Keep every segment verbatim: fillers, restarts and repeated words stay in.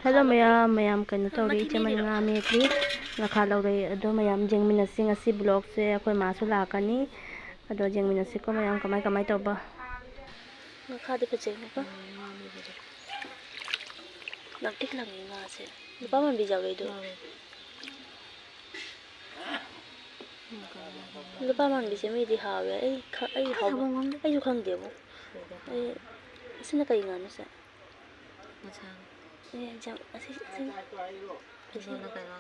Hello ꯃꯌꯥꯝ, ꯃꯌꯥꯝ ꯀꯩꯅꯣ ꯇꯧꯔꯤ, ꯏꯆꯦꯃꯅ ꯉꯥ ꯃꯦꯠꯂꯤ, ꯉꯥꯈꯥ ꯂꯧꯔꯛꯏ꯫ ꯑꯗꯣ ꯃꯌꯥꯝ ꯌꯦꯡꯃꯤꯟꯅꯁꯤ, ꯉꯁꯤ ꯕ꯭ꯂꯣꯛꯁꯦ ꯑꯩꯈꯣꯏ ꯃꯥꯁꯨ ꯂꯥꯛꯀꯅꯤ꯫ ꯑꯗꯣ ꯌꯦꯡꯃꯤꯟꯅꯁꯤꯀꯣ ꯃꯌꯥꯝ, ꯀꯃꯥꯏ ꯀꯃꯥꯏ ꯇꯧꯕ꯫ ꯉꯥꯈꯥꯗꯤ ꯐꯖꯩꯅꯦꯀꯣ꯫ ꯂꯪꯇ꯭ꯔꯤꯛ ꯂꯪꯉꯤ ꯉꯥꯁꯦ꯫ ꯅꯨꯄꯥ ꯃꯥꯟꯕꯤ ꯌꯥꯎꯔꯛꯏꯗꯣ꯫ ꯅꯨꯄꯥ ꯃꯥꯟꯕꯤꯁꯦ ꯃꯤꯗꯤ ꯍꯥꯎꯋꯦ꯫ ꯑꯩ ꯈ-, ꯑꯩ ꯍꯥꯎꯕ, ꯑꯩꯁꯨ ꯈꯪꯗꯦꯕꯣ꯫ ꯑꯩ, ꯁꯤꯅ ꯀꯩ ꯉꯥꯅꯣ ꯁꯦ? ꯃꯁꯥ꯫ ꯑꯦ, ꯌꯥꯝ, ꯑꯁꯤ, ꯑꯁꯤ, ꯑꯁꯤ꯫ ꯑꯗꯨꯅ ꯀꯩꯅꯣ?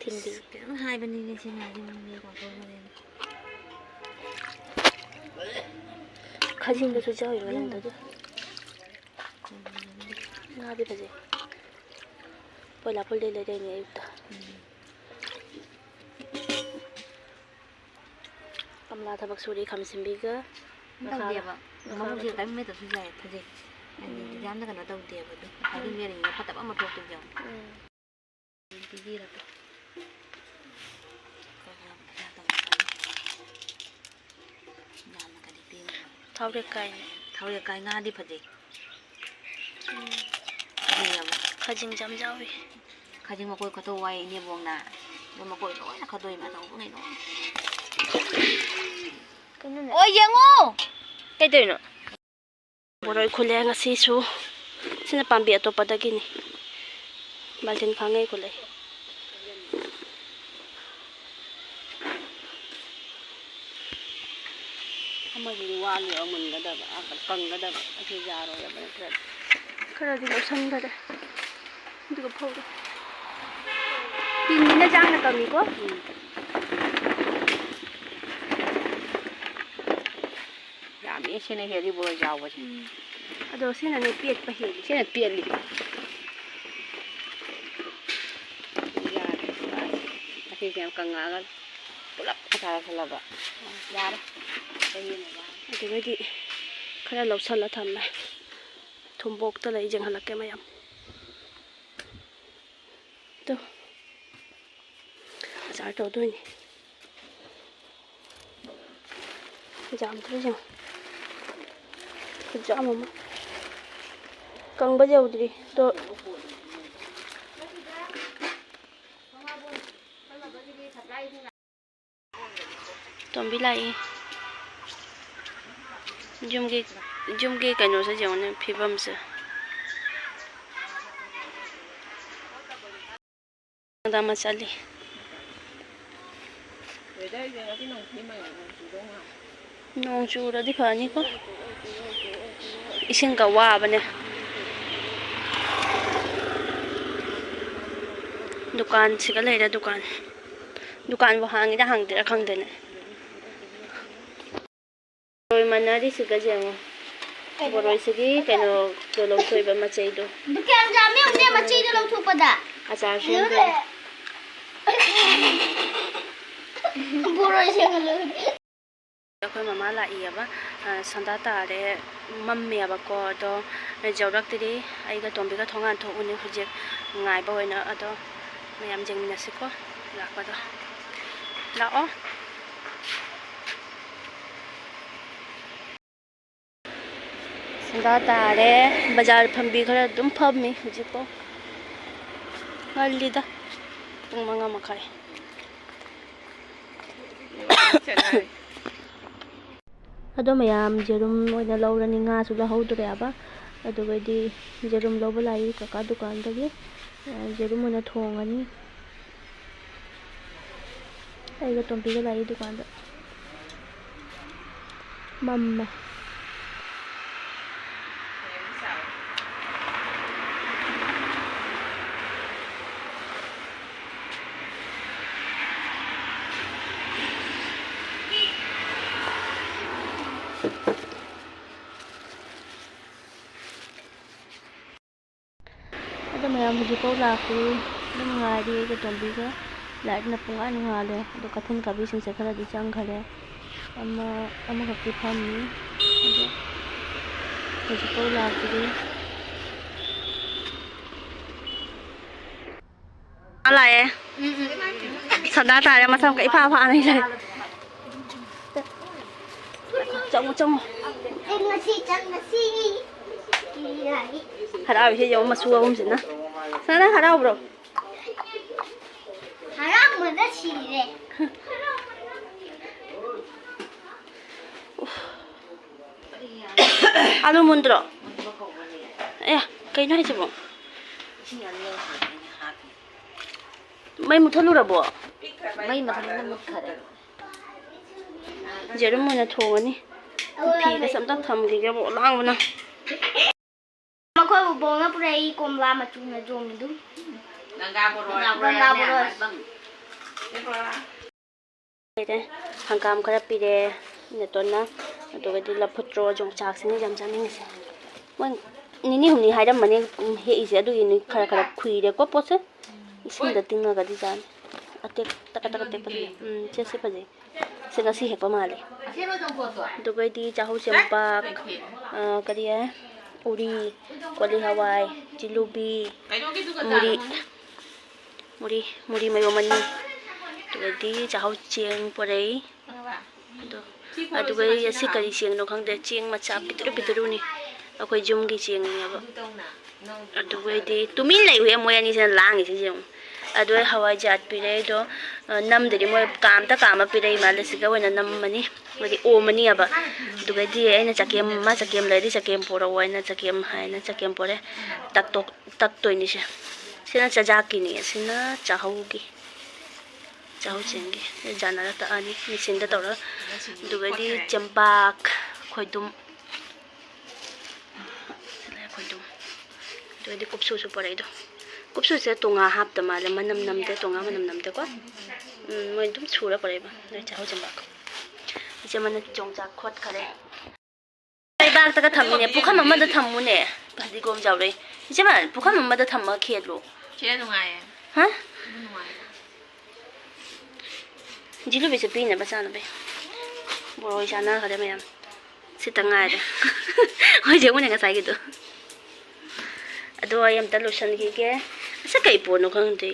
ꯊꯤꯟꯕꯤ꯫ ꯑꯁ, ꯀꯩꯅꯣꯝ ꯍꯥꯏꯕꯅꯤꯅꯦ ꯁꯤ ꯉꯥꯁꯦ, ꯃꯃꯤꯡ ꯀꯥꯎꯊꯣꯛꯈ꯭ꯔꯦꯅꯦ꯫ ꯈꯥꯖꯤꯡꯗꯨꯁꯨ ꯆꯥꯎꯋꯤ ꯃꯅꯨꯡꯗ ꯑꯗꯨ꯫ ꯉꯥꯗꯤ ꯐꯖꯩ꯫ ꯄꯣꯏꯂꯥ ꯄꯣꯏꯂꯤ ꯂꯩꯔꯛꯏꯅꯦ ꯑꯌꯨꯛꯇ꯫ ꯎꯝ꯫ ꯀꯃꯂꯥ ꯊꯕꯛ ꯁꯨꯔꯤ ꯈꯥꯃꯦꯟ ꯁꯤꯟꯕꯤꯒ꯫ ꯇꯧꯗꯦꯕ꯫ ꯉꯥꯈꯥꯒ꯫ ꯃꯕꯨꯛꯁꯦ ꯀꯔꯤꯝ ꯃꯦꯠꯇꯁꯨ ꯌꯥꯏ, ꯐꯖꯩ꯫ ꯍꯥꯏꯗꯤ ꯎꯝ꯫ ꯌꯥꯝꯅ ꯀꯩꯅꯣ ꯇꯧꯗꯦꯕ ꯑꯗꯨ꯫ ꯉꯁꯥꯏꯒꯤ ꯎꯝ꯫ ꯃꯦꯠꯂꯤꯉꯩꯗ ꯐꯠꯇꯕ ꯑꯃ ꯊꯣꯛꯇꯣꯏꯁꯦ ꯌꯦꯡꯉꯣ꯫ ꯎꯝ꯫ ꯄꯤꯕꯤꯔꯒꯦ꯫ ꯊꯥꯎꯔꯦꯛ ꯀꯥꯏꯅꯦ꯫ ꯊꯥꯎꯔꯦꯛ ꯀꯥꯏ ꯉꯥꯗꯤ ꯐꯖꯩ꯫ ꯎꯝ꯫ ꯐꯖꯩ ꯌꯥꯝꯅ꯫ ꯈꯥꯖꯤꯡꯁꯨ ꯌꯥꯝ ꯌꯥꯎꯏ꯫ ꯈꯥꯖꯤꯡ ꯃꯀꯣꯏ ꯈꯣꯠꯇꯣꯛ ꯋꯥꯏ ꯏꯅꯦꯕꯣꯛꯅ꯫ ꯑꯗꯨ ꯃꯀꯣꯏ ꯂꯣꯏꯅ ꯈꯣꯠꯇꯣꯛꯏ ꯑꯆꯧꯕꯉꯩ ꯂꯣꯏꯅ꯫ ꯀꯩꯅꯣꯅꯦ? ꯑꯣ, ꯌꯦꯡꯉꯣ! ꯀꯩꯗꯧꯔꯤꯅꯣ? ꯕꯣꯔꯣꯏ ꯈꯨꯜꯂꯦ ꯉꯁꯤꯁꯨ꯫ ꯁꯤꯅ ꯄꯥꯝꯕꯤ ꯑꯇꯣꯞꯄꯗꯒꯤꯅꯤ꯫ ꯕꯥꯜꯇꯤꯟ ꯐꯥꯉꯩ ꯈꯨꯜꯂꯦ꯫ ꯑꯃꯁꯤꯗꯤ ꯋꯥꯠꯂꯤꯕ ꯃꯨꯟꯒꯗꯕ, ꯑ, ꯀꯪꯒꯗꯕ꯫ ꯑꯁꯤ ꯌꯥꯔꯣꯏꯗꯕ ꯅꯠꯇ꯭ꯔꯗꯤ꯫ ꯈꯔꯗꯤ ꯂꯧꯁꯟꯈꯔꯦ꯫ ꯑꯗꯨꯒ ꯐꯧꯔꯦ꯫ ꯇꯤꯟꯁꯤꯅ ꯆꯥꯡꯅ ꯀꯪꯉꯤꯀꯣ꯫ ꯎꯝ꯫ ꯌꯥꯝꯃꯤ, ꯁꯤꯅ ꯍꯦꯜꯂꯤ ꯕꯣꯔꯣꯏ ꯆꯥꯎꯕꯁꯦ꯫ ꯎꯝ꯫ ꯑꯗꯣ ꯁꯤꯅꯅꯦ ꯄꯦꯠꯄ ꯍꯦꯜꯂꯤ꯫ ꯁꯤꯅ ꯄꯦꯠꯂꯤ꯫ ꯌꯥꯔꯦ꯫ ꯑꯁꯤꯁꯦ ꯌꯥꯝ ꯀꯪꯉꯛꯑꯒ ꯄꯨꯂꯞ ꯃꯁꯥ ꯌꯥꯎꯁꯜꯂꯕ꯫ ꯌꯥꯔꯦ꯫ ꯑꯗꯨꯗꯒꯤ ꯈꯔ ꯂꯧꯁꯜꯂ ꯊꯝꯃꯦ꯫ ꯊꯨꯝꯕꯣꯛꯇ ꯂꯩ ꯌꯦꯡꯍꯜꯂꯛꯀꯦ ꯃꯌꯥꯝ꯫ ꯇꯨ꯫ ꯑꯆꯥꯔ ꯇꯧꯗꯣꯏꯅꯤ꯫ ꯌꯥꯝꯗ꯭ꯔꯦ ꯌꯦꯡꯉꯣ꯫ ꯈꯨꯌꯥꯝ ꯑꯃ꯫ ꯀꯪꯕ ꯌꯧꯗ꯭ꯔꯤ ꯑꯗꯣ꯫ ꯇꯣꯝꯕꯤ ꯂꯥꯛꯏ꯫ ꯌꯨꯝꯒꯤ, ꯌꯨꯝꯒꯤ ꯀꯩꯅꯣꯁꯦ ꯌꯦꯡꯉꯨꯅꯦ, ꯐꯤꯕꯝꯁꯦ꯫ ꯈꯪꯗ ꯑꯃ ꯆꯠꯂꯤ꯫ ꯅꯣꯡ ꯆꯨꯔꯗꯤ ꯐꯅꯤꯀꯣ꯫ ꯏꯁꯤꯡꯒ ꯋꯥꯕꯅꯦ꯫ ꯗꯨꯀꯥꯟꯁꯤꯒ ꯂꯩꯔꯦ, ꯗꯨꯀꯥꯟ꯫ ꯗꯨꯀꯥꯟꯕꯨ ꯍꯥꯡꯉꯤꯔ ꯍꯥꯡꯗ꯭ꯔꯤꯔ ꯈꯪꯗꯦꯅꯦ꯫ ꯕꯣꯔꯣꯏ ꯃꯅꯥꯔꯤꯁꯤꯒ ꯌꯦꯡꯉꯣ꯫ ꯀꯩꯅꯣ? ꯕꯣꯔꯣꯏꯁꯤꯒꯤ ꯀꯩꯅꯣꯗꯣ ꯂꯧꯊꯣꯛꯏꯕ, ꯃꯆꯩꯗꯣ꯫ ꯗꯨꯀꯥꯟ ꯌꯥꯝꯃꯤ ꯌꯦꯡꯉꯨꯅꯦ, ꯃꯆꯩꯗꯣ ꯂꯧꯊꯣꯛꯄꯗ꯫ ꯑꯆꯥꯔ ꯁꯦꯝꯗꯣꯏꯅꯦ꯫ ꯕꯣꯔꯣꯏ ꯁꯦꯝꯍꯜꯂꯣ꯫ ꯑꯩꯈꯣꯏ ꯃꯃꯥ ꯂꯥꯛꯏꯑꯕ, ꯑ, ꯁꯟꯗꯥ ꯇꯥꯔꯦ, ꯃꯝꯃꯦꯕꯀꯣ, ꯑꯗꯣ ꯌꯧꯔꯛꯇ꯭ꯔꯤ꯫ ꯑꯩꯒ ꯇꯣꯝꯕꯤꯒ ꯊꯣꯡꯒꯥꯟ ꯊꯣꯛꯎꯅꯤ ꯍꯧꯖꯤꯛ ꯉꯥꯏꯕ ꯑꯣꯏꯅ꯫ ꯑꯗꯣ ꯃꯌꯥꯝ ꯌꯦꯡꯃꯤꯟꯅꯁꯤꯀꯣ ꯂꯥꯛꯄꯗꯣ꯫ ꯂꯥꯛꯑꯣ꯫ ꯁꯟꯗꯥ ꯇꯥꯔꯦ꯫ ꯕꯖꯥꯔ ꯐꯝꯕꯤ ꯈꯔ ꯑꯗꯨꯝ ꯐꯝꯃꯤ ꯍꯧꯖꯤꯛꯐꯥꯎ꯫ ꯉꯜꯂꯤꯗ, ꯄꯨꯡ ꯃꯉꯥ ꯃꯈꯥꯏ꯫ ꯑꯗꯣ ꯃꯌꯥꯝ ꯌꯦꯔꯨꯝ ꯑꯣꯏꯅ ꯂꯧꯔꯅꯤ, ꯉꯥꯁꯨ ꯂꯧꯍꯧꯗ꯭ꯔꯦꯕ꯫ ꯑꯗꯨꯒꯗꯤ ꯌꯦꯔꯨꯝ ꯂꯧꯕ ꯂꯥꯛꯏ ꯀꯀꯥ ꯗꯨꯀꯥꯟꯗꯒꯤ꯫ ꯌꯦꯔꯨꯝ ꯑꯣꯏꯅ ꯊꯣꯡꯉꯅꯤ꯫ ꯑꯩꯒ ꯇꯣꯝꯕꯤꯒ ꯂꯥꯛꯏ ꯗꯨꯀꯥꯟꯗ꯫ ꯃꯝꯃꯦ꯫ ꯑꯗꯣ ꯃꯌꯥꯝ ꯍꯧꯖꯤꯛꯐꯥꯎ ꯂꯥꯛꯇ꯭ꯔꯤ꯫ ꯑꯗꯨꯝ ꯉꯥꯏꯔꯤ ꯑꯩꯒ ꯇꯣꯝꯕꯤꯒ꯫ ꯂꯥꯏꯠꯅ ꯄꯨꯡꯉꯥꯟ ꯉꯥꯜꯂꯦ꯫ ꯑꯗꯣ ꯀꯩꯊꯦꯜ ꯀꯥꯕꯤꯁꯤꯡꯁꯦ ꯈꯔꯗꯤ ꯆꯪꯈꯔꯦ꯫ ꯑꯃ, ꯑꯃꯈꯛꯇꯤ ꯐꯝꯃꯤ꯫ ꯑꯗꯣ ꯍꯧꯖꯤꯛꯐꯥꯎ ꯂꯥꯛꯇ꯭ꯔꯤ꯫ ꯂꯥꯛꯑꯦ꯫ ꯁꯟꯗꯥ ꯇꯥꯔꯦ, ꯃꯁꯝꯒ ꯏꯐꯥ ꯐꯥꯅ ꯂꯩ꯫ ꯆꯪꯉꯣ, ꯆꯪꯉꯣ꯫ ꯑꯩ ꯉꯁꯤ ꯆꯪꯉꯁꯤ꯫ ꯍꯔꯥꯎꯏꯁꯦ ꯌꯦꯡꯉꯣ, ꯃꯆꯨ ꯑꯍꯨꯝꯁꯤꯅ꯫ ꯁꯅꯥ, ꯅꯪ ꯍꯔꯥꯎꯕ꯭ꯔꯣ? ꯍꯔꯥꯎꯕꯗ ꯁꯤꯔꯦ꯫ ꯑꯥꯂꯨ ꯃꯨꯟꯗ꯭ꯔꯣ? ꯑꯦ, ꯀꯩꯅꯣ ꯍꯥꯏꯁꯤꯕꯣ? ꯃꯩ ꯃꯨꯠꯊꯠꯂꯨꯔꯕꯣ? ꯃꯩ ꯃꯊꯟꯇ ꯃꯨꯠꯈꯔꯦ꯫ ꯌꯦꯔꯨꯝ ꯑꯣꯏꯅ ꯊꯣꯡꯉꯅꯤ꯫ ꯐꯤꯒꯁꯦ ꯑꯝꯇ ꯊꯝꯈꯤꯒꯦ, ꯑꯃꯨꯛ ꯂꯥꯡꯕꯅ꯫ ꯃꯈꯣꯏ ꯕꯣꯕꯣꯛꯅ ꯄꯨꯔꯛꯏ ꯀꯣꯝꯂꯥ ꯃꯆꯨꯅ ꯌꯣꯝꯃꯤꯗꯨ꯫ ꯒꯪꯒꯥ ꯕꯣꯔꯣꯏ꯫ ꯒꯪꯒꯥ ꯕꯣꯔꯣꯏ꯫ ꯂꯩꯔꯦ꯫ ꯍꯪꯒꯥꯝ ꯈꯔ ꯄꯤꯔꯦ ꯅꯦꯇꯣꯟꯅ꯫ ꯑꯗꯨꯒꯗꯤ ꯂꯐꯨ ꯊ꯭ꯔꯣ, ꯌꯣꯡꯆꯥꯛꯁꯤꯅ ꯌꯥꯝ ꯆꯥꯅꯤꯡꯉꯤꯁꯦ꯫ ꯃꯣꯏ ꯅꯤꯅꯤ ꯍꯨꯝꯅꯤ ꯍꯥꯏꯔꯝꯕꯅꯦ, ꯎꯝ, ꯍꯦꯛꯏꯁꯦ꯫ ꯑꯗꯨꯒꯤꯅꯤ ꯈꯔ ꯈꯔ ꯈꯨꯏꯔꯦꯀꯣ ꯄꯣꯠꯁꯦ꯫ ꯏꯁꯤꯡꯗ ꯇꯤꯡꯉꯒꯗꯤ ꯆꯥꯅꯤ꯫ ꯑꯇꯦꯛ-, ꯇꯀ ꯇꯀ ꯇꯦꯛꯄꯗꯨ꯫ ꯎꯝ, ꯁꯦ ꯁꯤ ꯐꯖꯩ꯫ ꯁꯤ ꯉꯁꯤ ꯍꯦꯛꯄ ꯃꯥꯜꯂꯦ꯫ ꯑꯗꯨꯒꯩꯗꯤ ꯆꯥꯍꯧ ꯆꯦꯡꯄꯥꯛ, ꯑ, ꯀꯔꯤ ꯍꯥꯏ? ꯎꯔꯤ, ꯀꯣꯂꯤ ꯍꯋꯥꯏ, ꯆꯤꯂꯨꯕꯤ, ꯃꯨꯔꯤ, ꯃꯨꯔꯤ, ꯃꯨꯔꯤ ꯃꯌꯣꯝ ꯑꯅꯤ꯫ ꯑꯗꯨꯒꯗꯤ ꯆꯥꯍꯧ ꯆꯦꯡ ꯄꯣꯔꯛꯏ꯫ ꯑꯗꯣ, ꯑꯗꯨꯒ ꯑꯩ ꯑꯁꯤ ꯀꯔꯤ ꯆꯦꯡꯅꯣ ꯈꯪꯗꯦ, ꯆꯦꯡ ꯃꯆꯥ ꯄꯤꯛꯇ꯭ꯔꯨ ꯄꯤꯛꯇ꯭ꯔꯨꯅꯤ, ꯑꯩꯈꯣꯏ ꯌꯨꯝꯒꯤ ꯆꯦꯡꯅꯦꯕ꯫ ꯑꯗꯨꯒꯩꯗꯤ ꯇꯨꯃꯤꯟ ꯂꯩꯌꯨꯍꯦ, ꯃꯣꯏ ꯑꯅꯤꯁꯤꯅ ꯂꯥꯡꯉꯤꯁꯦ ꯌꯦꯡꯉꯨ꯫ ꯑꯗꯣ ꯑꯩ ꯍꯋꯥꯏꯖꯥꯔ ꯄꯤꯔꯛꯏꯗꯣ, ꯑ, ꯅꯝꯗꯗꯤ ꯃꯣꯏ ꯀꯥꯝꯇ ꯀꯥꯝꯃ ꯄꯤꯔꯛꯏ ꯃꯥꯜꯂꯦ, ꯁꯤꯒ ꯑꯣꯏꯅ ꯅꯝꯃꯅꯤ, ꯍꯥꯏꯗꯤ ꯑꯣꯝꯃꯅꯤꯕ꯫ ꯑꯗꯨꯒꯩꯗꯤ ꯑꯩꯅ ꯆꯀꯦꯝ, ꯃꯥ ꯆꯀꯦꯝ ꯂꯩꯔꯗꯤ ꯆꯀꯦꯝ ꯄꯣꯔꯛꯑꯣ ꯍꯥꯏꯅ ꯆꯀꯦꯝ ꯍꯥꯏꯅ ꯆꯀꯦꯝ ꯄꯣꯔꯛꯑꯦ꯫ ꯇꯛꯇꯣꯛ-, ꯇꯛꯇꯣꯏꯅꯤꯁꯦ꯫ ꯁꯤꯅ ꯆꯖꯥꯛꯀꯤꯅꯤ, ꯁꯤꯅ ꯆꯥꯍꯧꯒꯤ꯫ ꯆꯥꯍꯧ ꯆꯦꯡꯒꯤ ꯖꯥꯅꯔ ꯇꯛꯑꯅꯤ ꯃꯦꯆꯤꯟꯗ ꯇꯧꯔꯒ꯫ ꯑꯗꯨꯒꯗꯤ ꯆꯦꯡꯄꯥꯛ, ꯈꯣꯏꯗꯨꯝ, ꯈꯣꯏꯗꯨꯝ꯫ ꯑꯗꯨꯒꯗꯤ ꯀꯨꯞꯁꯨꯁꯨ ꯄꯣꯔꯛꯏꯗꯣ꯫ ꯀꯨꯞꯁꯨꯁꯦ ꯇꯣꯉꯥ ꯍꯥꯞꯇ ꯃꯥꯜꯂꯦ, ꯃꯅꯝ ꯅꯝꯗꯦ, ꯇꯣꯉꯥ ꯃꯅꯝ ꯅꯝꯗꯦꯀꯣ꯫ ꯎꯝ, ꯃꯣꯏ ꯑꯗꯨꯝ ꯁꯨꯔ ꯄꯣꯔꯛꯏꯕ꯫ ꯑꯗꯨꯒ ꯆꯥꯍꯧ ꯆꯦꯡꯄꯥꯛ꯫ ꯏꯆꯦ ꯑꯃꯅ ꯌꯣꯡꯆꯥꯛ ꯈꯣꯠꯈꯔꯦ꯫ ꯂꯩꯕꯥꯛꯇꯒ ꯊꯝꯃꯤꯅꯦ, ꯄꯨꯈꯝ ꯑꯃꯗ ꯊꯝꯃꯨꯅꯦ꯫ ꯐꯗꯤꯒꯣꯝ ꯆꯥꯎꯔꯛꯏ꯫ ꯏꯆꯦꯃ, ꯄꯨꯈꯝ ꯑꯃꯗ ꯊꯝꯃꯒ ꯈꯦꯠꯂꯨ꯫ ꯁꯤꯅ ꯅꯨꯡꯉꯥꯏꯌꯦ꯫ ꯍꯥ? ꯑꯗꯨ ꯅꯨꯡꯉꯥꯏꯌꯦ꯫ ꯖꯤꯂꯨꯕꯤꯁꯨ ꯄꯤꯅꯕ ꯆꯥꯅꯕ꯫ ꯕꯣꯔꯣꯏ ꯆꯥꯅꯈ꯭ꯔꯦ ꯃꯌꯥꯝ꯫ ꯁꯤꯇ ꯉꯥꯏꯔꯦ꯫ ꯍꯣꯏ, ꯌꯦꯡꯉꯨꯅꯦ ꯉꯁꯥꯏꯒꯤꯗꯣ꯫ ꯑꯗꯣ ꯑꯩ ꯑꯝꯇ ꯂꯣꯏꯁꯟꯈꯤꯒꯦ꯫ ꯑꯁꯤ ꯀꯩ ꯄꯣꯠꯅꯣ ꯈꯪꯗꯦ꯫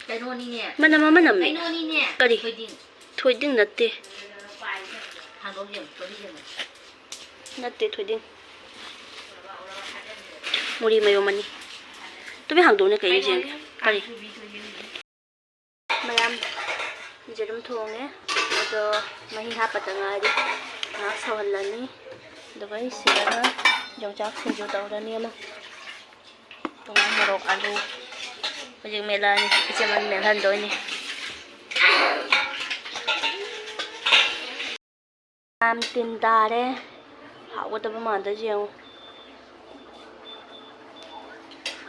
ꯀꯩꯅꯣꯅꯤꯅꯦ꯫ ꯃꯅꯝ ꯑꯃ ꯅꯝꯃꯦ꯫ ꯀꯩꯅꯣꯅꯤꯅꯦ꯫ ꯀꯔꯤ? ꯊꯣꯏꯗꯤꯡ꯫ ꯊꯣꯏꯗꯤꯡ ꯅꯠꯇꯦ꯫ ꯍꯥꯡꯗꯣꯛ ꯌꯦꯡꯉꯨ, ꯊꯣꯏꯗꯤꯡ ꯌꯦꯡꯉꯨ꯫ ꯅꯠꯇꯦ ꯊꯣꯏꯗꯤꯡ꯫ ꯃꯨꯔꯤ ꯃꯌꯨꯝ ꯑꯅꯤ꯫ ꯇꯨꯃꯤꯟ ꯍꯥꯡꯗꯣꯛꯎꯅꯦ, ꯀꯩꯅꯣ ꯌꯦꯡꯒꯦ꯫ ꯀꯔꯤ? ꯃꯌꯥꯝ ꯌꯦꯔꯨꯝ ꯊꯣꯡꯉꯦ꯫ ꯑꯗꯣ ꯃꯍꯤ ꯍꯥꯞꯄꯗ ꯉꯥꯏꯔꯤ꯫ ꯉꯥꯏꯍꯥꯛ ꯁꯧꯍꯜꯂꯅꯤ꯫ ꯑꯗꯨꯒ ꯑꯩ ꯁꯤꯗꯅ ꯌꯣꯡꯆꯥꯛ ꯁꯤꯡꯖꯨ ꯇꯧꯔꯅꯤ ꯑꯃ꯫ ꯇꯣꯉꯥꯟ ꯃꯣꯔꯣꯛ, ꯑꯂꯨ ꯍꯧꯖꯤꯛ ꯃꯦꯠꯂꯛꯑꯅꯤ꯫ ꯏꯆꯦꯃꯅ ꯃꯦꯠꯍꯟꯗꯣꯏꯅꯤ꯫ ꯌꯥꯝ ꯇꯤꯟ ꯇꯥꯔꯦ꯫ ꯍꯥꯎꯒꯗꯕ ꯃꯥꯟꯗꯣꯏꯁꯦ ꯌꯦꯡꯉꯨ꯫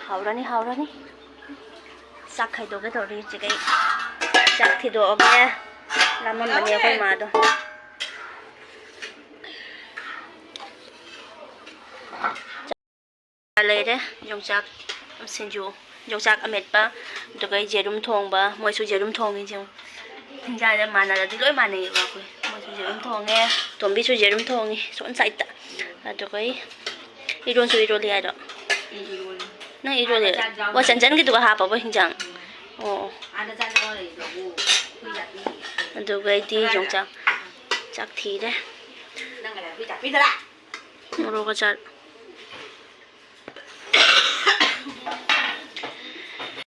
ꯍꯥꯎꯔꯅꯤ, ꯍꯥꯎꯔꯅꯤ꯫ ꯆꯥꯛ ꯈꯥꯏꯗꯣꯛꯀꯦ ꯇꯧꯔꯤ ꯍꯧꯖꯤꯛ ꯑꯩ꯫ ꯆꯥꯛ ꯊꯤꯗꯣꯛꯑꯒꯦ꯫ ꯂꯥꯝꯃꯝꯃꯅꯤ ꯑꯩꯈꯣꯏ ꯃꯥꯗꯣ꯫ ꯂꯩꯔꯦ꯫ ꯌꯣꯡꯆꯥꯛ ꯁꯤꯡꯖꯨ, ꯌꯣꯡꯆꯥꯛ ꯑꯃꯦꯠꯄ, ꯑꯗꯨꯒ ꯌꯦꯔꯨꯝ ꯊꯣꯡꯕ, ꯃꯣꯏꯁꯨ ꯌꯦꯔꯨꯝ ꯊꯣꯡꯉꯤ꯫ ꯌꯦꯡꯉꯨ, ꯍꯤꯟꯖꯥꯡꯁꯦ ꯃꯥꯟꯅꯔꯗꯤ ꯂꯣꯏ ꯃꯥꯟꯅꯩꯌꯦꯕ꯫ ꯑꯩꯈꯣꯏ, ꯃꯣꯏꯁꯨ ꯌꯦꯔꯨꯝ ꯊꯣꯡꯉꯦ, ꯇꯣꯝꯕꯤꯁꯨ ꯌꯦꯔꯨꯝ ꯊꯣꯡꯉꯤ ꯁꯣꯝ ꯁꯥꯏꯗꯠꯇ꯫ ꯑꯗꯨꯒ ꯑꯩ ꯏꯔꯣꯟꯁꯨ ꯏꯔꯣꯜꯂꯤ ꯍꯥꯏꯔꯣ? ꯎꯝ, ꯏꯔꯣꯜꯂꯤ꯫ ꯅꯪ ꯏꯔꯣꯜꯂꯤ? ꯑꯥꯗ ꯆꯥꯛ ꯆꯥꯕ ꯑꯣ, ꯆꯟꯆꯟꯒꯤꯗꯨꯒ ꯍꯥꯞꯄꯕ ꯍꯤꯟꯖꯥꯡ? ꯎꯝ꯫ ꯑꯣ, ꯑꯣ꯫ ꯑꯥꯗ ꯆꯥꯛ ꯆꯥꯕ ꯂꯩꯌꯦ, ꯑꯗꯨꯕꯨ ꯑꯩꯈꯣꯏ ꯖꯥꯇꯤ ꯑꯗꯨꯒ ꯑꯩꯗꯤ ꯀꯗꯥꯏꯗ? ꯌꯣꯡꯆꯥꯛ ꯆꯥꯛ ꯊꯤꯔꯦ꯫ ꯅꯪ ꯀꯗꯥꯏ? ꯑꯩꯈꯣꯏ ꯖꯥꯇꯤꯗꯔꯥ? ꯃꯣꯔꯣꯛ ꯑꯆꯥꯔ꯫